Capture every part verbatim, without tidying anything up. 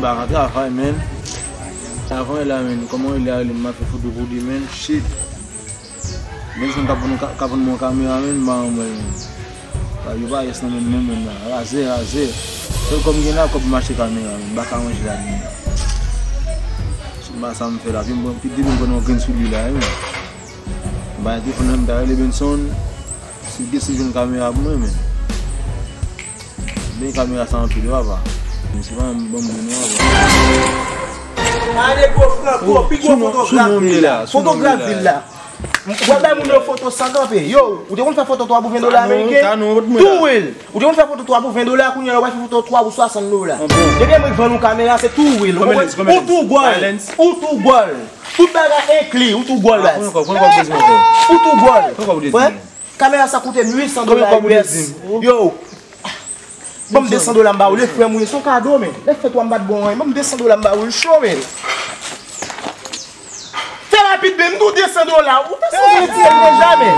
Pa ka travay, men. Avan la, men, kòman li a rele m, m ap fè foto pou li, men. Shit. Benson k ap vann, k ap vann mwen yon kamera, men, m pa renmen, men. Yo pa yès nan men mwen, men, la. Razè, razè. Sèl kòb m gen la, kòb m achte kamera, men. M pa ka ranje la, men. Shit, m pa sa m fè la. Pi m pran, pi demen m pran yon grenn sou li la, men. M pa gen telefòn nan, m ta rele Benson. Si Benson jwenn kamera pou mwen, men. Men kamera sa anpil, papa. Men se pa yon bon bon non, papa. Ale gwo franko, pi gwo fotograf vil la. Fotograf vil la. W ap bay moun yo foto san kanpe. Yo, ou te konn fè foto twa pou ven dola ameriken? Tou wil. Ou te konn fè foto twa pou ven dola, kounye a w ap fè foto twa pou swasant dola. Ebyen, mwen vann ou kamera, se tou wil. Ou tou gòl. Ou tou gòl. Tout bagay enkli, ou tou gòl, baz. Ou tou gòl. Frè, kamera sa koute m uit san dola U S. Yo, ban m de san dola m ba ou, lè frè m ou ye, se yon kado, men. Lè fèt ou a m pa t bon anyen, ban m de san dola m ba ou, l cho, men. Fè rapid, men, m di w de san dola, ou te sipoze retire l deja, men.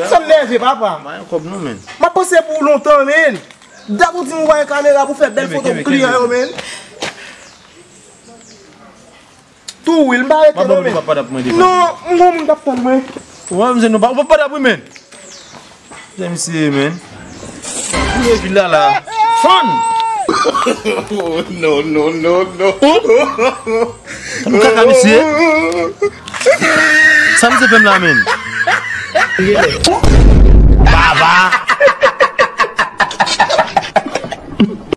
Sa m nève, papa. M ap panse pou ou lontan, men. Dat ou di m ou pa gen kamera pou fè bèl foto pou kliyan yo, men. Tou wi, m pa rete non, men. Non, m gon moun k ap tann mwen. Ou wè, msye, nou pa, ou pa, pa dapri, men. Msye, msye, men. Ou leve la, la. Fann! No, no, no, no. Ou? Ou kaka, msye? Sa msye fè m la, men? Baba!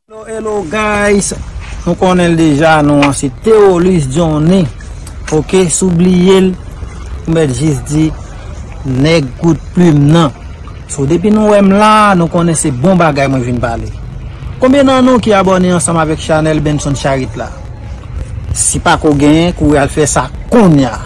Hello, hello, guys. Nou konnen l deja, non an se Teolis Johnny. Ok, si w bliye l, ou mèt jis di nèg kout plim nan. So, depi nou wè m la, nou konnen se bon bagay mwen vin pale. Konbyen nan nou ki abòne ansanm avèk chanèl Benson Charit la? Si pako genyen, kouri al fè sa kounye a.